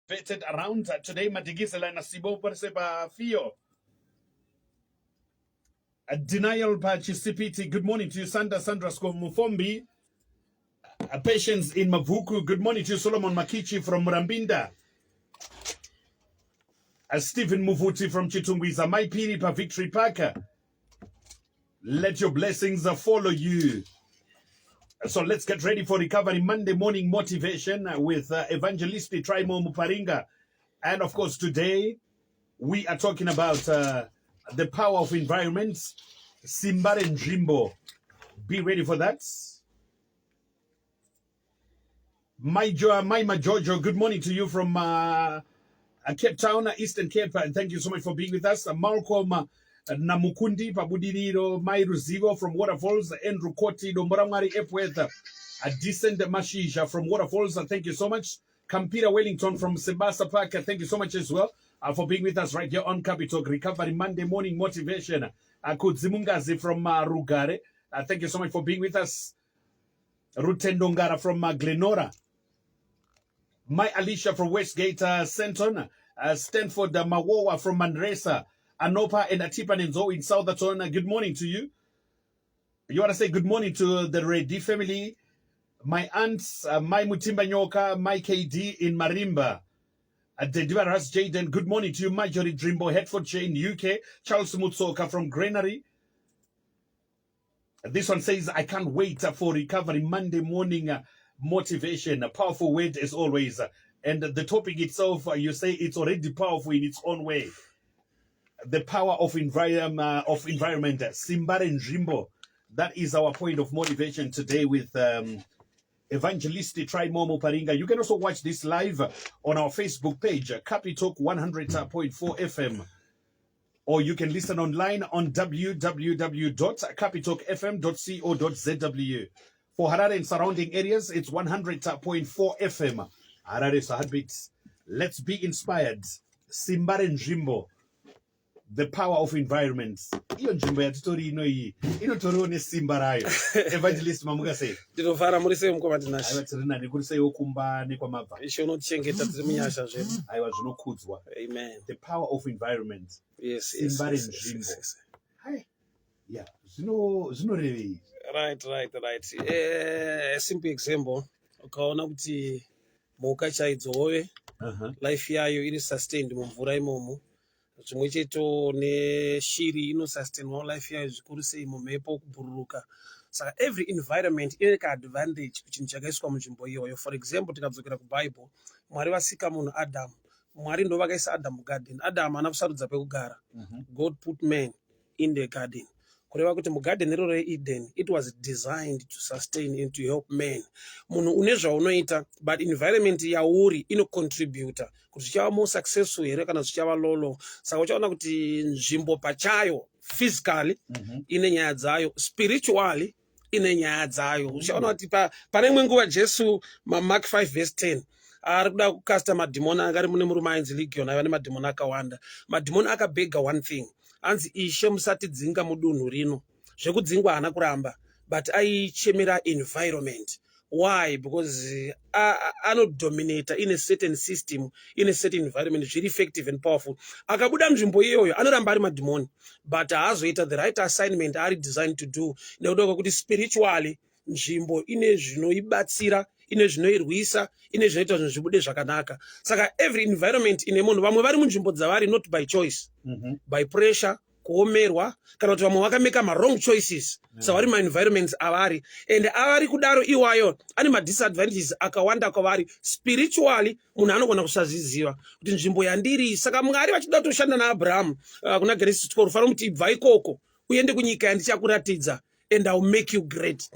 Vetted around today, Madikizela na Sibo Fio. Denial Pachisipiti, good morning to you, Sandra Sandra Mufombi. Patience in Mavuku, good morning to you, Solomon Makichi from Murambinda. Stephen Muvuti from Chitungwiza, Maipiri pa Victory Parker. Let your blessings follow you. So let's get ready for Recovery Monday morning motivation with Evangelist Trymore Muparinga. And of course, today we are talking about the power of environments. Simba renzvimbo. Be ready for that. My Majojo, good morning to you from Cape Town, Eastern Cape, and thank you so much for being with us. Malcolm Namukundi, Pabudiriro, Mai Ruzivo from Waterfalls, Andrew Koti, Domboramwari Epworth, a decent Mashisha from Waterfalls, thank you so much. Kampira Wellington from Sebasa Park, thank you so much as well for being with us right here on Capital Recovery Monday Morning Motivation. Kudzimungazi from Rugare, thank you so much for being with us. Rutendo Ngara from Glenora. My Alicia from Westgate, Senton. Stanford Mawowa from Manresa. Anopa and Atipa Nenzo in Southerton. Good morning to you. You want to say good morning to the Reddy family, my aunts, my Mutimba Nyoka, my KD in Marimba. Dediva Ras Jaden, good morning to you, Marjorie Drimbo, Hertfordshire in UK. Charles Mutsoka from Granary. This one says, I can't wait for Recovery Monday morning motivation. A powerful word as always. And the topic itself, you say it's already powerful in its own way. The power of environment. Simba renzvimbo. That is our point of motivation today with Evangelist Trymore Muparinga. You can also watch this live on our Facebook page, Capitalk 100.4 FM. Or you can listen online on www.capitalkfm.co.zw. For Harare and surrounding areas, it's 100.4 FM. Harare's heartbeats. Let's be inspired. Simba renzvimbo. The power of environment. Iyo nzvimbo yatitori ino iyi inotoriwo nesimba rayo. Evangelist, mamuka sei? Ndinofara, muri sei, mukoma Tinashe? Aiwa, tiri nani. Kuri seiwo kumba nekwamabva? Ishe unotichengeta, tiri munyasha zvedu. Aiwa, zvinokudzwa. Amen. The power of environment. Simba renzvimbo. Hai. Yeah, zvinorevei? Right. A simple example, ukaona kuti mhuka chaidzo, hove, life yayo iri sustained mumvura imomo. Zvimwe cheto neshiri, inosustainwawo life yayo zvikuru sei mumhepo, kubhururuka. Saka every environment ine kaadvantage kuchinhu chakaiswa munzvimbo iyoyo. For example, tikadzokera kuBible, Mwari vasika munhu Adamu, Mwari ndo vakaisa Adamu mugarden. Adamu haana kusarudza pekugara. God put man in the garden, kureva kuti mugarden iroro reEden, it was designed to sustain and to help man. Munhu une zvaunoita, but environment yauri inocontributa kuti zvichava more successful here kana zvichava lolo. Saka uchaona kuti nzvimbo pachayo physically ine nyaya dzayo, spiritually ine nyaya dzayo. Uchaona kuti pane imwe nguva Jesu, maMark 5 verse 10, ari kuda kukasta madhimoni. Anga ari mune murume ainzi Legion, aiva nemadhimoni akawanda. Madhimoni akabhega one thing, anzi, "Ishe, musatidzinga mudunhu rino." Zvekudzingwa haana kuramba, but aichemera environment. Why? Because anodominata in a certain system, in a certain environment, zviri effective and powerful. Akabuda nzvimbo iyoyo, anoramba ari madhimoni, but haazoita the right assignment ari designed to do, nekuda kwekuti spiritually nzvimbo ine zvinoibatsira, ine zvinoirwisa, ine zvinoita zvinhu zvibude zvakanaka. Saka every environment ine munhu. Vamwe vari munzvimbo dzavari not by choice, by pressure, kuomerwa, kana kuti vamwe vakameka mawrong choices. Saka vari maenvironments avari, and avari kudaro iwayo ane madisadvantages akawanda kwavari spiritually. Munhu anogona kusazviziva kuti nzvimbo yandiri. Saka Mwari vachida kutoshanda naAbrahamu, kuna Genesis 12, fanira kuti, "Ibva ikoko uende kunyika yandichakuratidza, and I will make you great."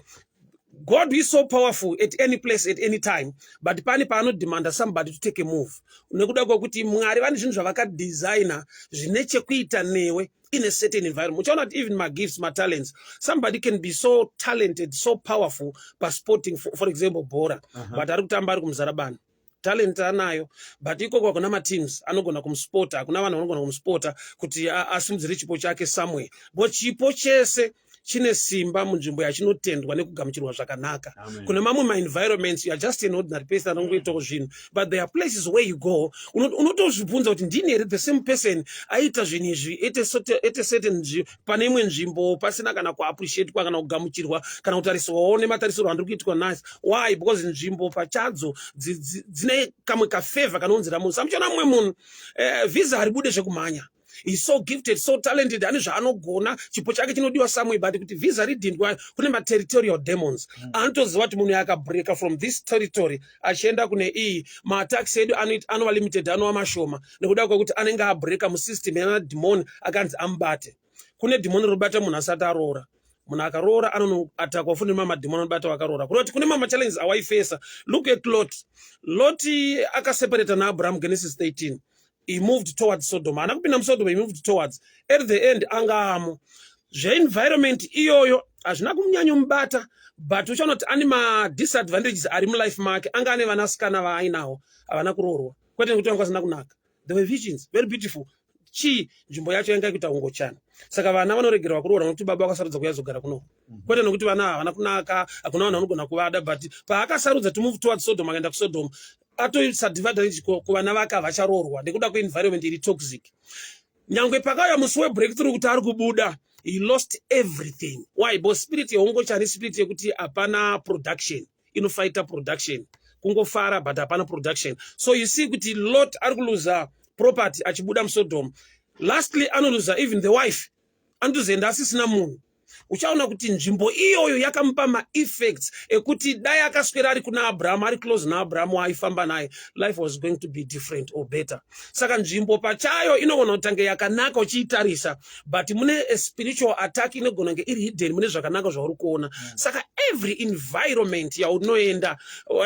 God is so powerful at any place, at any time, but pane paanodemanda somebody to take a move, nekuda kwekuti Mwari vane zvinhu zvavakadesigna zvine chekuita newe in a certain environment. Uchaona kuti even magifts, matalents, somebody can be so talented, so powerful pasporting, for example bhora, but ari kutamba ari kuMuzarabani. Talent anayo, but ikoko hakuna mateams anogona kumusupporta, hakuna vanhu vanogona kumusupporta kuti asimudzire chipo chake somewhere, but chipo chese Chine simba munzvimbo yachinotendwa nekugamuchirwa zvakanaka. Kune mamwe maenvironments, you are just an ordinary person anongoitawo zvinhu, but there are places where you go, unotozvibvunza kuti ndini here the same person aiita zvinhu izvi at a certain pane imwe nzvimbo pasina kana kuappreciatwa kana kugamuchirwa kana kutariswawo nematarisiro andiri kuitwa nhasi? Why? Because nzvimbo pachadzo dzine kamwe kafavour kanounzira munhu. Samuchiona mumwe munhu, visa haribude zvekumhanya. He's so gifted, so talented, ane zvaanogona, chipo chake chinodiwa somewhere, but kuti visa ridhindwa, kune materritorial demons anotoziva kuti munhu akabreaka from this territory achienda kune iyi, maattacks edu anova limited, anova mashoma, nekuda kwekuti anenge abreaka musystem yana dhimoni akanzi amubate. Kune dhimoni rinobata munhu asati aroora. Munhu akaroora anonoattackwa futi nemamadhimoni anobata vakaroora, kureva kuti kune mamwe challenges awaifesa. Look at Lot. Lot akaseparata naAbraham, Genesis 13. He moved towards Sodom. Haana kupinda muSodom, he moved towards. At the end angaamo. Zveenvironment iyoyo hazvina kunyanyomubata, but uchaona kuti ane madisadvantages ari mulife make. Anga ane vanasikana vaainawo havana kuroorwa, kwete nekuti vanga vasina kunaka. They were virgins, very beautiful. Chii? Nzvimbo yacho yanga ikuita ungochana. Saka vana vanoregerwa kuroorwa nokuti baba vakasarudza kuyazogara kunoko, kwete nokuti vana havana kunaka. Hakuna vanhu vanogona kuvada, but paakasarudza to move towards Sodom, akaenda kuSodom, atoisadvantage kuvana vake, havacharoorwa nekuda kweenvironment iri toxic. Nyangwe pakauya musi webreakthrough kuti ari kubuda, he lost everything. Why? Because spirit yeungochani, spirit yekuti hapana production, inofighta production. Kungofara, but hapana production. So you see kuti Lot ari kuluza property achibuda muSodom. Lastly, anoluza even the wife, anotozoenda asisina munhu. Uchaona kuti nzvimbo iyoyo yakamupa maeffects ekuti dai akaswera ari kuna Abrahamu, ari close naAbrahamu waaifamba naye, life was going to be different or better. Saka nzvimbo pachayo inogona kutange yakanaka uchiitarisa, but mune a spiritual attack inogona kunge iri hidden mune zvakanaka zvauri kuona. Saka every environment yaunoenda,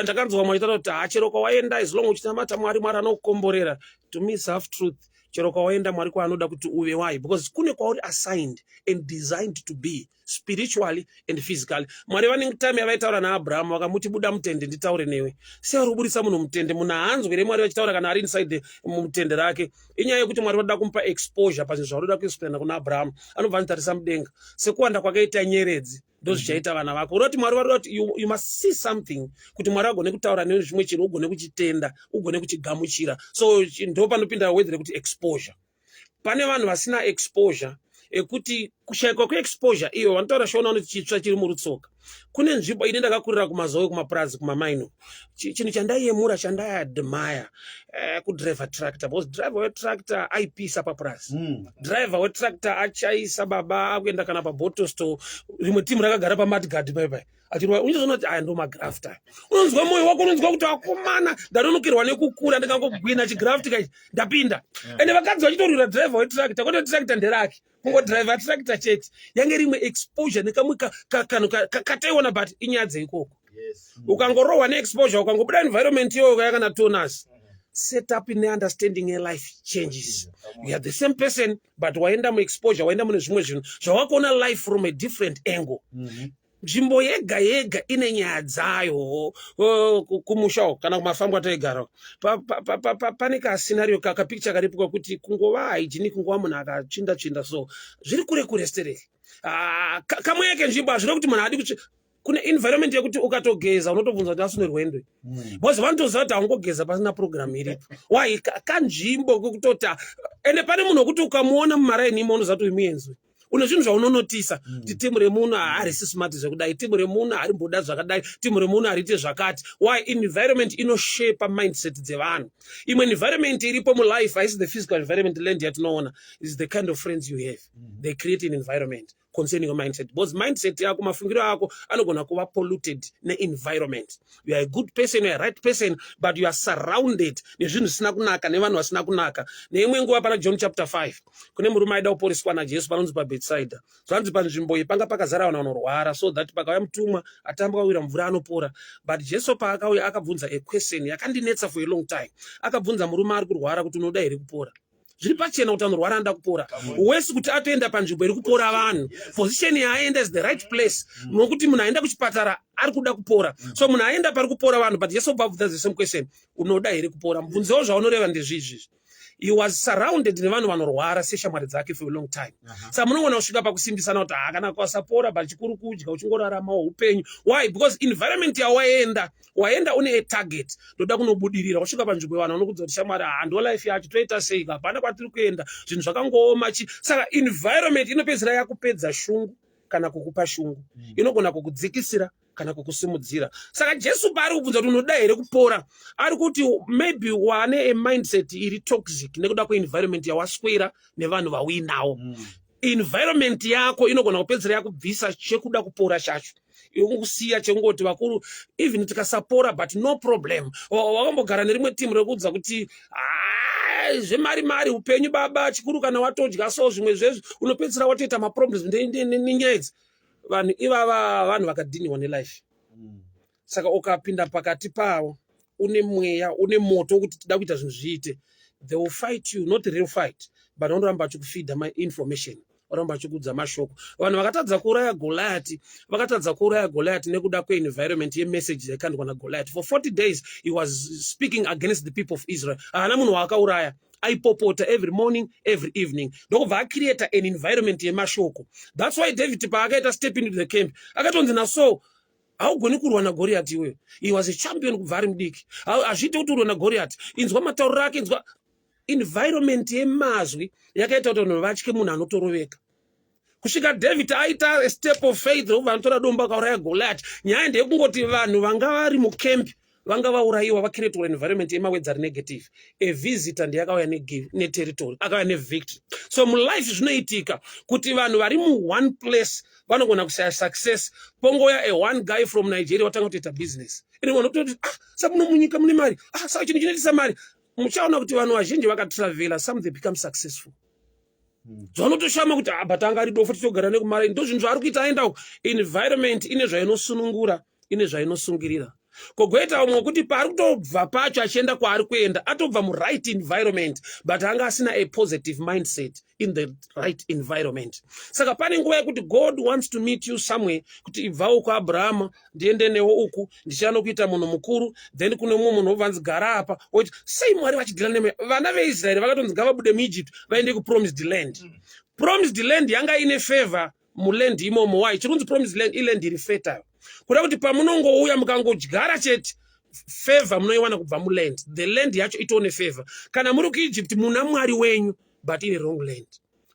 ndakanzwa vamwe vachitaura kuti ha, chero kwawaenda, as long uchinamata Mwari, Mwari anokukomborera. To me, it's half truth. Chero kwawaenda, Mwari kwaanoda kuti uve. Why? Because kune kwauri assigned and designed to be spiritually and physically. Mwari vane time yavaitaura naAbrahamu, vakamuti, "Buda mutende nditaure newe." Sei vari kubudisa munhu mutende? Munhu haanzwire Mwari vachitaura kana ari inside mutende rake. Inyaya yekuti Mwari vanoda kumupa exposure pazvinhu zvavanoda kuexplaina kuna Abrahamu. Anobva anotarisa mudenga, sekuwanda kwakaita nyeredzi ndozvichaita vana vako. Uroti Mwari varikuda kuti you must see something kuti Mwari agone kutaura newe zvimwe chinhu, ugone kuchitenda, ugone kuchigamuchira. So ndo panopinda word rekuti exposure. Pane vanhu vasina exposure, ekuti kushayikwa kweexposure iyo vanotaura Shona vanoti chitsva chiri murutsoka. Kune nzvimbo ini ndakakurira kuMazowe, kumapurazi, kumamaino. Chinhu chandaiyemura, chandaiadmire, kudriver tractor, because driver wetractor aipisa papurazi. Driver wetractor achaisa baba akuenda kana pabottle store, rimwe timu rakagara pamudguard paipai achirwa. Unozoona kuti aya ndo magraft aya. Unonzwa mwoyo wako, unonzwa kuti akomana, ndanonokirwa nekukura, ndikangogwina chigraft kai ndapinda. Ende vakadzi vachitorwira driver wetractor, kwete tractor nderake, kungodriver tractor chete. Yange rimwe exposure nekamwe kanhu kataiona, but inyaya dzeikoko. Ukangorohwa neexposure, ukangobuda environment iyoyo yakana tonus set up neunderstanding yelife changes. You are the same person, but waenda muexposure, waenda mune zvimwe zvinhu zvawakaona life from a different angle. Nzvimbo yega yega ine nyaya dzayo. Kumusha uko kana kumafambo ataigara, pane kascenario, kapicture karipo kakuti kungova hygienic, kungova munhu akatsvinda tsvinda, so zviri kure kure stereki. Ah, kamwe kenzvimbo hazvina kuti munhu adi kuti kune environment yekuti ukatogeza unotobvunza kuti asune rwendo, because vanotoziva kuti haungogeza pasina program iripo. Why? Kanzvimbo kekutoti ende pane munhu wekuti ukamuona mumaraini imo unoziva kuti uyu muenzwi. Une zvinhu zvaunonotisa kuti timu remunhu harisi smart zvekudai, timu remunhu harimboda zvakadai, timu remunhu hariite zvakati. Why? Environment inoshape mindset dzevanhu. Imwe environment iripo mulife haisi the physical environment, land yatinoona, is the kind of friends you have. They create an environment concerning your mindset, because mindset yako, mafungiro ako anogona kuva polluted neenvironment. You are a good person, you are a right person, but you are surrounded nezvinhu zvisina kunaka, nevanhu vasina kunaka. Neimwe nguva pana John chapter 5, kune murume aida kuporeswa naJesu panonzi paBethsaida. Zvanzi panzvimbo iyi panga pakazara vanhu vanorwara, so that pakauya mutumwa atamba awira mvura anopora. But Jesu paakauya akabvunza a question yakandinetsa for a long time. Akabvunza murume ari kurwara kuti, "Unoda here kupora?" Zviri pachena kuti anorwara anoda kupora wesi, kuti atoenda panzvimbo iri kupora vanhu. Position yaaenda is the right place, nokuti munhu aenda kuchipatara ari kuda kupora. So munhu aenda pari kupora vanhu, but Jesu obva the same question, "Unoda here kupora?" Mubvunzewo zvaunoreva ndezvizvi. He was surrounded nevanhu vanorwara seshamwari dzake for a long time. Saka munogona kusvika pakusimbisana kuti hakana kwasapora, but chikuru kudya uchingoraramawo upenyu. Why? Because environment yawaenda, waenda une a target, ndoda kunobudirira. Wasvika panzvimbo yevanhu vanokudza kuti, "Shamwari, hando life yacho, toita sei? Hapana kwatiri kuenda, zvinhu zvakangooma." Chi saka environment inopedzisira yakupedza shungu kana kukupa shungu. Inogona kukudzikisira kana kukusimudzira. Saka Jesu paari kubvunza kuti, "Unoda here kupora?" ari kuti maybe wane a mindset iri toxic nekuda kweenvironment yawaswera nevanhu vauinawo. Environment yako inogona kupedzisira yakubvisa chekuda kupora chacho, yokusiya chekungoti, "Vakuru, even tikasapora, but no problem." Wakambogara nerimwe timu rekuudza kuti, "Ah, zvemari mari, upenyu baba, chikuru kana watodya." So zvimwe zvezvi unopedzisira watoita maproblems nenyaya idzi. Vanhu ivava vanhu vakadhiniwa nelife. Saka ukapinda pakati pavo une mweya, une moto wekuti tida kuita zvinhu zviite, they will fight you. Not real fight, but vanoramba vachikufeeda mainformation, varamba vachikuudza mashoko. Vanhu vakatadza kuuraya Goliati, vakatadza kuuraya Goliati nekuda kweenvironment yemessage yaikandwa naGoliati. For 40 days he was speaking against the people of Israel. Haana munhu waakauraya. Aipopota every morning, every evening, ndokubva acreata an environment yemashoko. That's why David paakaita step into the camp, akatonzi naSaul, "Haugoni kurwa naGoriati iweyo." He was a champion kubva ari mudiki. Hazviiti kuti urwe naGoriati. Inzwa matauriro ake, inzwa environment yemazwi yakaita kuti vanhu vatye munhu anotoroveka, kusvika David aita a step of faith, ndokubva anotora dombo, akauraya Goliath. Nyaya ndeyekungoti vanhu vanga vari mucamp vanga vaurayiwa, vacreatwa environment yemawords ari negative. A visitor ndeyakauya neterritory, akauya nevictory. So mulife zvinoitika kuti vanhu vari muone place vanogona kushaya success, pongoya a one guy from Nigeria, watanga kutoita business. Ine vanototi, "Ah, samuno munyika mune mari. Ah, saka chinhu chinoitisa mari." Muchaona kuti vanhu vazhinji vakatravela, some they become successful. Zvanotoshama kuti, "Ah, but anga ari dofo, tichogara nekumara, ndo zvinhu zvaari kuita." Aenda uko, environment ine zvainosunungura, ine zvainosungirira. Kogoita umwe wekuti paari kutobva pacho achienda kwaari kuenda, atobva muright environment, but anga asina a positive mindset in the right environment. Saka pane nguva yekuti God wants to meet you somewhere, kuti, "Ibva uku, Abrahama, ndiende newo uku, ndichanokuita munhu mukuru." Then kune mumwe munhu wobva nzi, "Gara apa." Woti, "Sei Mwari vachidhila neme?" Vana veIsraeri vakatonzi ngavabude muEgypt vaende kupromised land. Promised land yanga ine favor muland imomo. Why chiri kunzi promised land? Iland iri fertile, kuda kuti pamunongouya mukangodyara chete, favor munoiwana kubva muland. The land yacho itone favor. Kana muri kuEgypt, muna Mwari wenyu, but ine wrong land.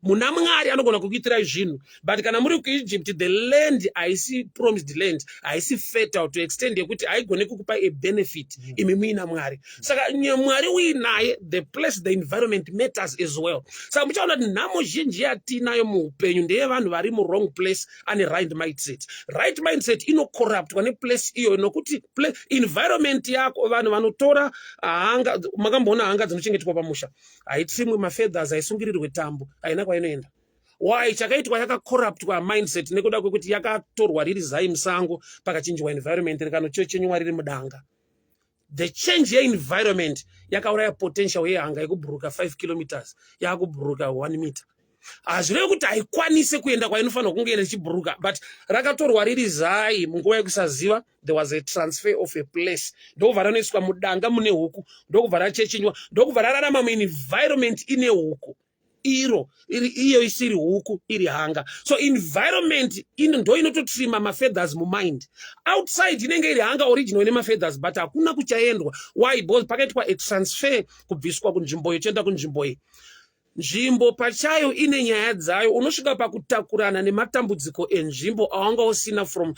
Muna Mwari anogona kukuitirai zvinhu, but kana muri kuEgypt, the land haisi promised land, haisi fertile to extend yekuti haigoni kukupa a benefit imi muina Mwari. Saka Mwari uinaye, the place, the environment matters as well. Saka muchaona kuti nhamo zhinji yatinayo muupenyu ndeyevanhu vari muwrong place ane right mindset. Right mindset inocorruptwa neplace iyoyo, nokuti environment yako. Vanhu vanotora hanga, makamboona hanga dzinochengetwa pamusha? Haitrimwe mafeathers, haisungirirwe tambo, haina kwainoenda. Why? Chakaitwa, yakacorruptwa mindset nekuda kwekuti yakatorwa riri zai musango, pakachinjwa environment, rikanochechenywa riri mudanga. The change yeenvironment yakauraya potential yehanga yekubhuruka 5 kilometers, yaakubhuruka 1 meter. Hazvirevi kuti haikwanise kuenda kwainofanirwa kunge ichibhuruka, but rakatorwa riri zai munguva yekusaziva. There was a transfer of a place, ndokubva ranoiswa mudanga mune huku, ndokubva rachechenywa, ndokubva rararama muenvironment ine huku, iro iyo isiri huku, iri hanga. So environment ino ndo inototrima mafeathers mumind. Outside inenge iri hanga original ine mafeathers, but hakuna kuchaendwa. Why? Because pakaitwa a transfer, kubviswa kunzvimbo ichienda kunzvimbo iyi. Nzvimbo pachayo ine nyaya dzayo. Unosvika pakutakurana nematambudziko enzvimbo awanga usina from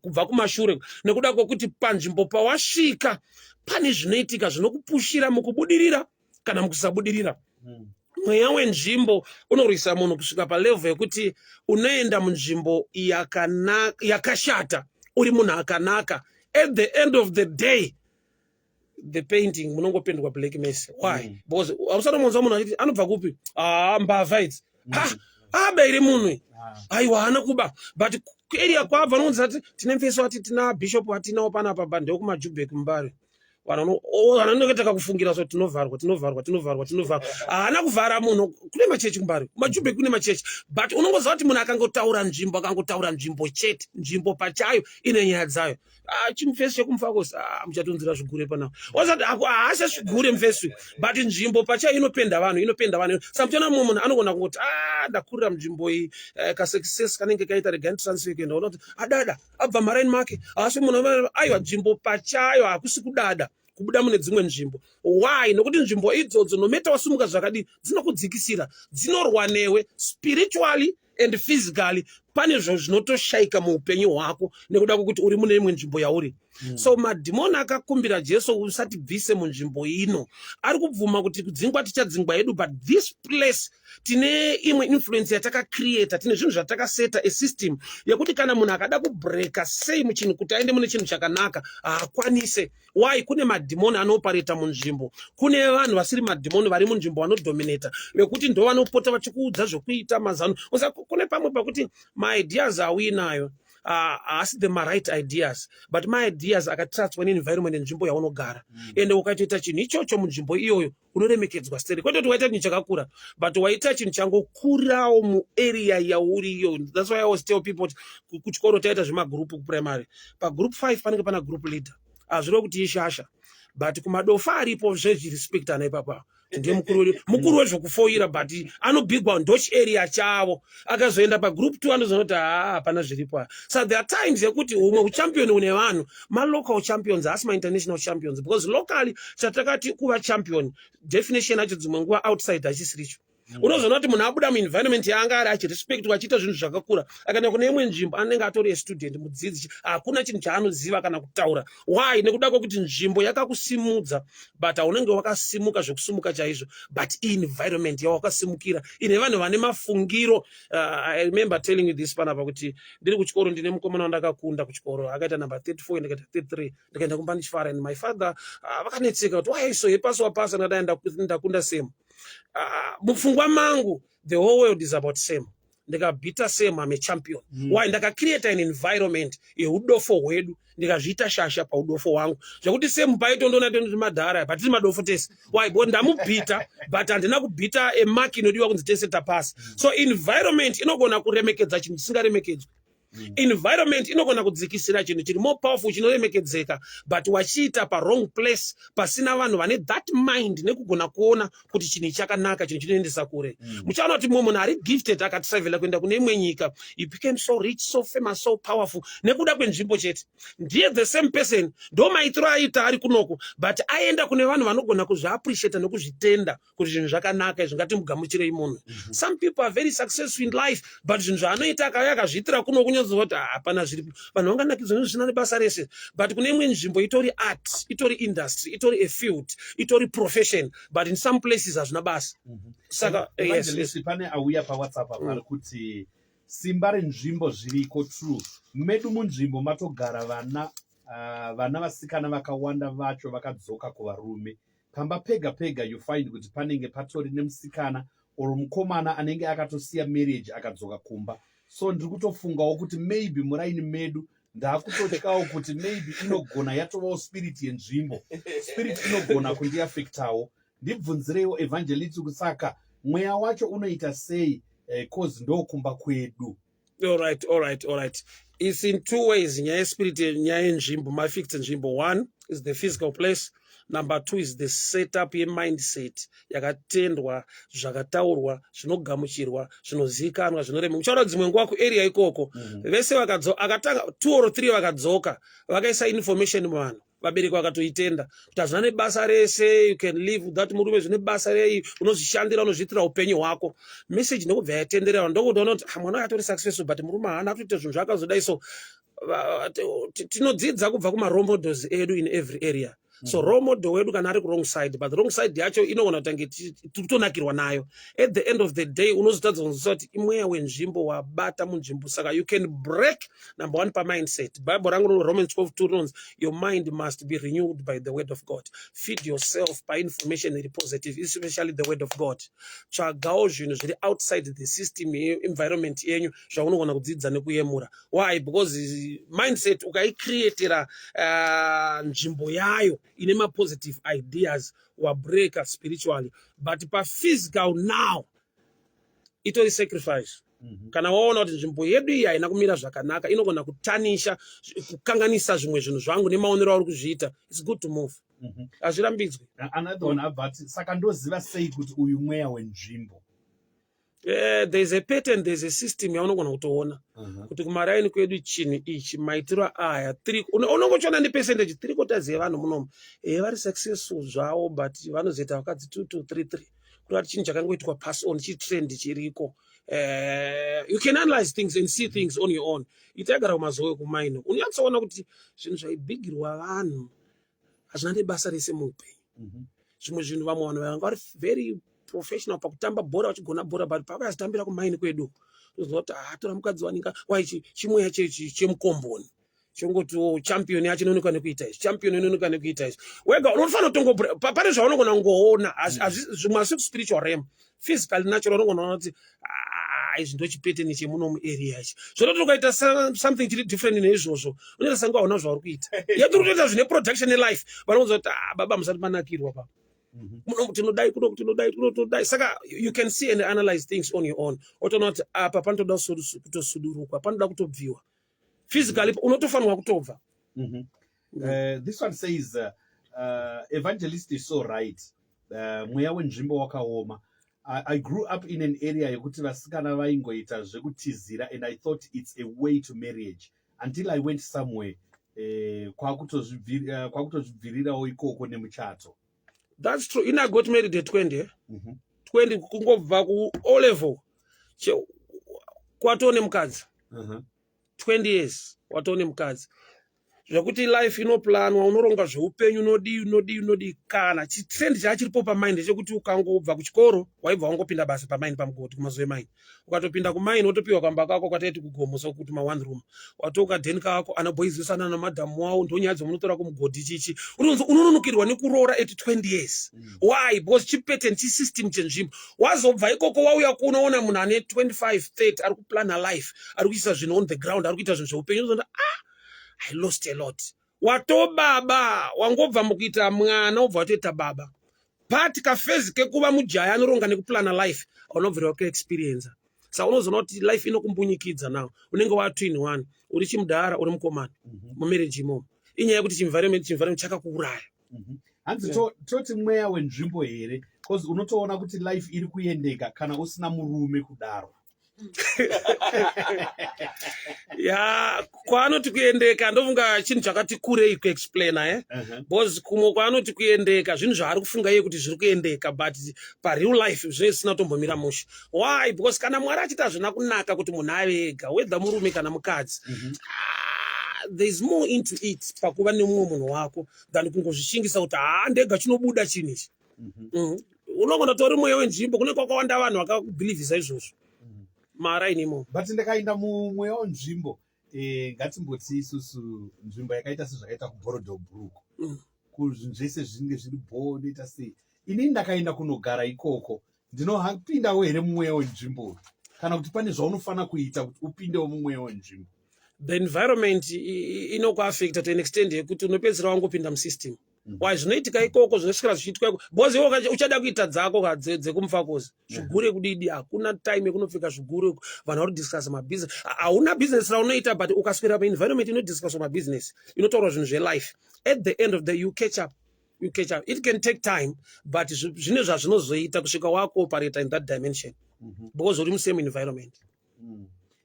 kubva kumashure, nekuda kwekuti panzvimbo pawasvika pane zvinoitika zvinokupushira mukubudirira kana mukusabudirira. Mweya wenzvimbo unorwisa munhu kusvika palevel yekuti unoenda munzvimbo yakashata uri munhu akanaka. At the end of the day, the painting munongopendwa black mess. Why? Because hausanomonzwa munhu achiti, "Anobva kupi? Ah, mbavha idzi." Ah, abaire munhu. Aiwa, haana kuba, but area kwabva anonzi ati tine mfeso, ati tina bishop atinawo panapa, ba ndewekumajubek, Mbare. Vanhu vanonenge takakufungira so tinovharwa, tinovharwa, tinovharwa, tinovharwa. Haana kuvhara munhu. Kune machechi kuMbare, kumaJubek kune machechi, but unongoziva kuti munhu akangotaura nzvimbo, akangotaura nzvimbo chete, nzvimbo pachayo ine nyaya dzayo. Ah, chimufesi chekuMufakose, ah, muchatonzira zvigure panapa. Osati haasi zvigure mufesi, but nzvimbo pachayo inopenda vanhu, inopenda vanhu. Saka muchiona mumwe munhu anogona kungoti, "Ah, ndakurira munzvimbo iyi, kasuccess kanenge kaita, regai transfer kuenda." Ona kuti adada, abva maraini make, haasi munhu. Aiwa, nzvimbo pachayo hakusi kudada kubuda mune dzimwe nzvimbo. Why? Nokuti nzvimbo idzodzo, no matter wasumuka zvakadii, dzinokudzikisira, dzinorwa newe spiritually and physically. Pane zvo zvinotoshayika muupenyu hwako nekuda kwekuti uri mune imwe nzvimbo yauri. So madhimoni akakumbira Jesu, "Usatibvise munzvimbo ino." Ari kubvuma kuti kudzingwa tichadzingwa hedu, but this place tine imwe influence yatakacreata, tine zvinhu zvatakaseta, a system yekuti kana munhu akada kubreka sei muchinhu kuti aende mune chinhu chakanaka, haakwanise. Why? Kune madhimoni anoopareta munzvimbo, kune vanhu vasiri madhimoni vari munzvimbo vanodominata, vekuti ndo vanopota vachikuudza zvokuita, mazano. Kune pamwe pakuti maideas auinayo haasi the maright ideas, but maideas akatratswa neenvironment, nenzvimbo yaunogara. Ende ukatoita chinhu ichocho munzvimbo iyoyo, unoremekedzwa stere, kwete kuti waita chinhu chakakura, but waita chinhu changokurawo muarea yauriyo. That's why I always tell people kuti kuchikoro taita zvemagurupu kuprimary. Pagroup 5 panenge pana group leader. Hazvireva kuti ishasha, but kumadofa aripo zvezvirespectana ipapa, ndiye mukuru, mukuru wezvokufoira, but anobhigwa ndochiarea chavo. Akazoenda pagroup 2, anozoona kuti haa, hapana zviripo. So there are times yekuti humwe uchampion une vanhu, malocal champions, haasi mainternational champions, because locally chatakati kuva champion, definition yacho dzimwe nguva outside hachisiricho. Unozoona kuti munhu abuda muenvironment yaanga ari achirespectwa, achiita zvinhu zvakakura, akaenda kune imwe nzvimbo, anenge atori astudent, mudzidzi, hakuna chinhu chaanoziva kana kutaura. Why? Nekuda kwekuti nzvimbo yakakusimudza, but haunenge wakasimuka zvekusumuka chaizvo, but environment yawakasimukira ine vanhu vane mafungiro. I remember telling you this panapa kuti ndiri kuchikoro, ndine mukomana wandakakunda kuchikoro, akaita number 34, ndikaita 33. Ndikaenda kumba ndichifara, and my father vakanetseka kuti, "Why so yepasi wapasa?" Ndadai ndakunda same. Mupfungwa mangu, the whole world is about same. Ndikabhita same, am a champion. Why? Ndakacreata an environment yeudofo hwedu, ndikazviita shasha paudofo hwangu, zvekuti same paitondoona tondoti madhara, but tiri madofo tese. Why? Because ndamubhita, but handina kubhita emark inodiwa kunzi tese tapasa. So environment inogona kuremekedza chinhu chisingaremekedzwi. Environment inogona kudzikisira chinhu chiri more powerful chinoremekedzeka, but wachiita pawrong place, pasina vanhu vane that mind nekugona kuona kuti chinhu chakanaka, chinhu chinoendesa kure. Muchaona kuti mumwe munhu ari gifted akatravela kuenda kune imwe nyika, he became so rich, so famous, so powerful nekuda kwenzvimbo chete. Ndiye the same person, ndo maitiro aita ari kunoku, but aenda kune vanhu vanogona kuzviappreciata nekuzvitenda kuti zvinhu zvakanaka izvi, ngatimugamuchirei munhu. Some people are very successful in life, but zvinhu zvaanoita akauya akazviitira kuno, kunyatsoziva kuti hapana zviripo, vanhu vanganakidzwa nezvisina nebasa rese, but kune imwe nzvimbo itori art, itori industry, itori a field, itori profession, but in some places hazvina basa. Saka yes, pane auya paWhatsApp apa ari kuti simba renzvimbo zviriko, true. Medu munzvimbo matogara vana, vana vasikana vakawanda vacho vakadzoka kuvarume. Pamba pega pega you find kuti panenge patori nemusikana or mukomana anenge akatosiya marriage akadzoka kumba. So ndiri kutofungawo kuti maybe muraini medu, ndaakutotyawo kuti maybe inogona yatovawo spirit yenzvimbo, spirit inogona kundiafectawo. Ndibvunzireiwo evangelist, saka mweya wacho unoita sei, cause ndokumba kwedu? All right. It's in two ways. Nyaya yespirit, nyaya yenzvimbo, maeffects enzvimbo. One is the physical place. Number two is the setup yemindset yakatendwa, zvakataurwa, zvinogamuchirwa, zvinozivikanwa, zvinorema. Uchaona dzimwe nguva kuarea ikoko, vese vakadzo akatanga two or three vakadzoka, vakaisa information muvanhu, vabereki vakatoitenda kuti hazvina nebasa rese, you can live without murume, zvine basa rei, unozvishandira, unozviitira upenyu hwako. Message ndokubva yatenderera, ndokutoona kuti, "Ah, mwana uyu atori successful, but murume haana kutoita zvinhu zvakazodai." So tinodzidza kubva kumarole models edu in every area. So role model wedu kana ari kuwrong side, but wrong side yacho inogona kutange tiri kutonakirwa nayo. At the end of the day unozotadza kunzwisisa kuti imweya wenzvimbo wabata munzvimbo. Saka you can break, number one, pamindset. Bible rangu, Romans 12:2 rinonzi, "Your mind must be renewed by the word of God." Feed yourself painformation iri positive, especially the word of God. Tsvagawo zvinhu zviri outside the system environment yenyu zvaunogona kudzidza nekuyemura. Why? Because mindset ukaicreatera nzvimbo yayo ine mapositive ideas, wabreaka spiritually. But paphysical now itori sacrifice. Kana waona kuti nzvimbo yedu iyi haina kumira zvakanaka, inogona kutanisha, kukanganisa zvimwe zvinhu zvangu nemaonero auri kuzviita, it's good to move. Hazvirambidzwi. Another one abva ati, saka ndoziva sei kuti uyu mweya wenzvimbo? There is a pattern, there is a system yaunogona kutoona kuti kumaraini kwedu chinhu ichi, maitiro aya, unongochiona nepercentage, three quarters yevanhu munomu vari successful zvavo, but vanozoita vakadzi 2 2 3 3, kureva kuti chinhu chakangoitwa pass on, chitrend chiriko. You can analyze things and see things on your own. Itaigara kumazowe kumaino, unonyatsoona kuti zvinhu zvaibhigirwa vanhu hazvina nebasa rese muupenyu. Zvimwe zvinhu, vamwe vanhu vanga vari very professional pakutamba bhora, vachigona bhora, but pavayazotambira kumaini kwedu, unoziva kuti tora mukadzi waninga wai chimweya chemukomboni chongotiwo champion yacho inoonekwa nekuita izvi, champion inoonekwa nekuita izvi. Wega unofanira kutongo pane zvaunogona kungoona. Zvimwe asi spiritual realm, physical, natural, unogona kuona kuti, "Ah, izvi ndo chipattern chemuno muarea ichi." Zvototi ukaita something chiri different neizvozvo, unoita senge hauna zvauri kuita. Yet uri kutoita zvine production nelife. Vanoudza kuti, "Ah, baba, musati manakirwa pa muno, tinodai kuno, tinodai kuno, tinodai." Saka you can see and analyze things on your own, otoona kuti apa panotoda kutosudurukwa, panoda kutobviwa physically, unotofanirwa kutobva. This one says, "Evangelist is so right. Mweya wenzvimbo wakaoma. I grew up in an area yekuti vasikana vaingoita zvekutizira and I thought it's a way to marriage until I went somewhere, kwakutozvibvirirawo ikoko nemuchato." That's true. In I got married at 20, eh? 20, kungobva ku O level kwatoo nemukadzi. 20 years watoo nemukadzi, zvekuti life inoplanwa, unoronga zveupenyu, unodii, unodii, unodii. Kana chitrend chaachiripo pamind ndechekuti ukangobva kuchikoro, waibva wangopinda basa pamaini, pamugodhi, kumazuva emaini. Ukatopinda kumaini, wotopiwa kamba kako kwataiti kugomo, sokuti ma one room, watoka den kako, ana boys namadhamu wavo, ndonyaya dzamunotora kumugodhi chichi. Unononokirwa nekuroora at 20 years. Why? Because chipattern, chisystem chenzvimbo. Wazobva ikoko, wauya kunoona munhu ane 25 30 ari kuplana life, ari kuisa zvinhu on the ground, ari kuita zvinhu zveupenyu, unozoona, "Ah, I lost a lot." Watobaba, wangobva mukuita mwana, wobva watoita baba, but kaphase kekuva mujaya anoronga nekuplana life aunobvira kuexperienza. Saka unozoona kuti life inokumbunyikidza. Now unenge wa two in one, uri chimudhara, uri mukomana mumarriage imomo. Inyaya yekuti chienvironment chakakuuraya. Hanzi, toti mweya wenzvimbo here? Because unotoona kuti life iri kuendeka kana usina murume kudaro. Ya, kwaanoti kuendeka, ndofunga chinhu chakati kurei kuexplaina, eh? Because kumwe kwaanoti kuendeka, zvinhu zvaari kufunga iye kuti zviri kuendeka, but pareal life zvinenge zvisina kutombomira mushe. Why? Because kana Mwari achiti hazvina kunaka kuti munhu ave ega, whether murume kana mukadzi, ah, there is more into it pakuva nemumwe munhu wako than kungozvishingisa kuti, "Haa, ndega chinobuda chinhu ichi." Unogona kutori mweya wenzvimbo, kune kwakawanda vanhu vakakubhilivhisa izvozvo maraini imomo. But ndikaenda mumweya wenzvimbo, ngatimboti isusu nzvimbo yakaita sezvakaita kuBorrowdale Brooke, kuzvinhu zvese zvinenge zviri bho, ndoita sei? Inini ndakaenda kunogara ikoko, ndinopindawo here mumweya wenzvimbo, kana kuti pane zvaunofanira kuita kuti upindewo mumweya wenzvimbo? The environment inokuaffecta to an extent yekuti unopedzisira wangopinda musystem. Why? Zvinoitika ikoko zvinosvikira zvichiitwa ikoko, because iwe uchada kuita dzako ka dzekumufakozi, zvigure kudidi, hakuna time yekunopfeka zvigure. Vanhu vari kudiscussa mabusiness, hauna business raunoita, but ukaswera paenvironment inodiscusswa mabusiness, inotaurwa zvinhu zvelife, at the end of the you catch up, you catch up. It can take time, but zvine zvazvinozoita kusvika wakuoperata in that dimension, because uri musame environment.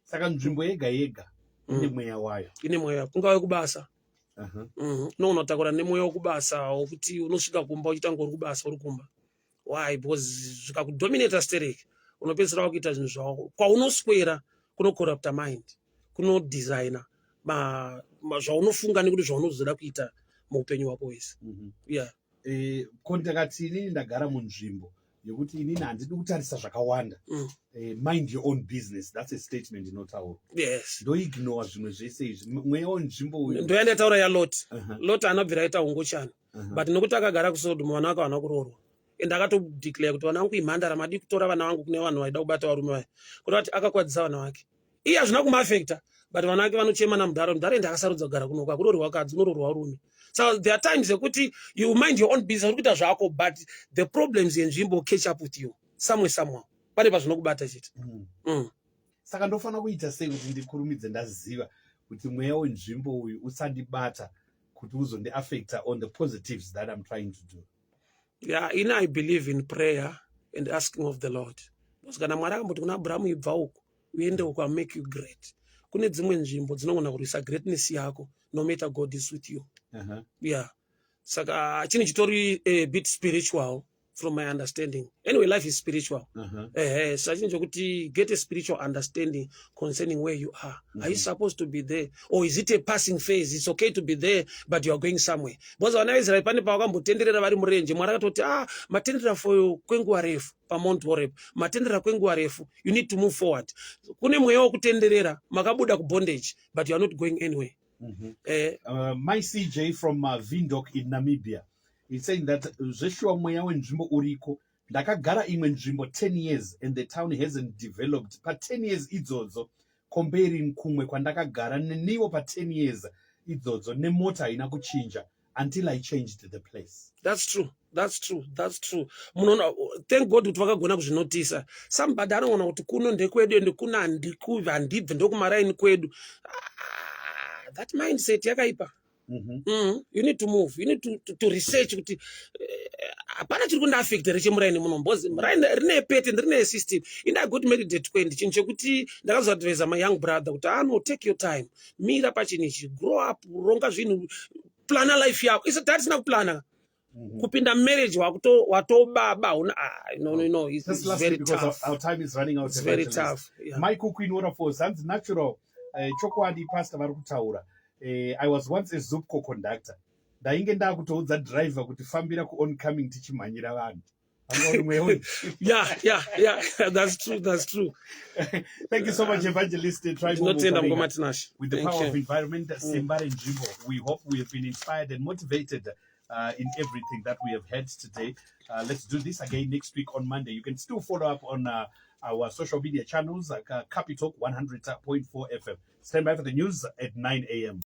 Saka nzvimbo yega yega ine mweya wayo. Ine mweya, kungave kubasa. Unogona kutakura nemweya wekubasa wokuti unosvika kumba uchitanga uri kubasa, uri kumba. Why? Because zvikakudominata sterek, unopedzisira wakuita zvinhu zvako. Kwaunoswera kunocorrupta mind, kunodesigna zvaunofunga nekuti zvaunozoda kuita muupenyu hwako hwese. Yeah. Ko ndakati inini ndagara munzvimbo yekuti inini handidi kutarisa zvakawanda, mind your own business, that's a statement inotaurwa, ndoignora zvimwe zvese izvi, mweya wenzvimbo uyu? Ndoyandataura yaLot. Lot anobvira aita ungochani, but nokuti akagara kuSodom, vana vake havana kuroorwa, and akatodeclare kuti, "Vana vangu imhandara, madi kutora vana vangu kune vanhu vaida kubata varume vaya." Kuda kuti akakwadzisa vana vake, iye hazvina kumuaffecta, But vana vake vanochema namudhara, "Mudhara, ndakasarudza kugara kunoku." Hakurorwa kadzi, unororwa rume. So there are times ekuti you mind your own business, uri kuita zvako, but the problems yenzvimbo catch up with you somewhere, somehow. Pane pazvinokubata chete. Saka ndofanira kuita sei kuti ndikurumidze ndaziva kuti mweya wenzvimbo uyu usandibata, kuti uzondiaffecta on the positives that I'm trying to do? Yeah, ini I believe in prayer and asking of the Lord, because kana Mwari akamboti kuna Abrahamu, "Ibva uku uende uku, I make you great," kune dzimwe nzvimbo dzinogona kurwisa greatness yako, no matter God is with you. Yeah, saka chinhu chitori a bit spiritual from my understanding. Anyway, life is spiritual. Ehe, saka chinhu chokuti get a spiritual understanding concerning where you are. Are you supposed to be there, or is it a passing phase? It's okay to be there, but you are going somewhere, because vana vaIsraeri pane pavakambotenderera vari murenje, Mwari akatoti, "Ah, matenderera for kwenguva refu paMount Horeb, matenderera kwenguva refu. You need to move forward." Kune mweya wekutenderera, makabuda kubondage, but you are not going anywhere. My CJ from Windhoek in Namibia is saying that zveshuwa mweya wenzvimbo uriko. Ndakagara imwe nzvimbo 10 years and the town hasn't developed pa10 years idzodzo, comparing kumwe kwandakagara neniwo pa10 years idzodzo, nemota haina kuchinja until I changed the place. That's true, that's true, that's true. Munoona, thank God kuti vakagona kuzvinotisa. Somebody anoona kuti kuno ndekwedu ende kuno handikubve, handibve, ndokumaraini kwedu. Ah, that mindset yakaipa. You need to move. You need to research kuti hapana chiri kundiafecta rechemuraini muno, because muraini rine pattern, rine system. Ini I got married at 20, chinhu chekuti ndakazoadvisa my young brother kuti, "Ano, take your time, mira pachinhu ichi, grow up, ronga zvinhu, plana life yako." Isa tatisina kuplana kupinda marriage, watobaba una, ah, no, it's, Just it's lastly, very because tough. our time is running out, It's very Evangelist. tough, yeah. Michael Queen Waterfalls hanzi, "Natural, chokwadi pastor vari kutaura. I was once a ZUPCO conductor. Ndainge ndakutoudza driver kuti fambira kuoncoming, tichimhanyira vanhu." Vanga uri mweya Yeah, that's true, that's true. Thank you so much, Evangelist Tribal Ndinotenda, Muparinga. Mukoma Tinashe. With the Thank power you. Of environment, simba renzvimbo. We hope we have been inspired and motivated in everything that we have had today. Let's do this again next week on Monday. You can still follow up on our social media channels, like Capitalk 100.4 FM. Stand by for the news at 9 a.m.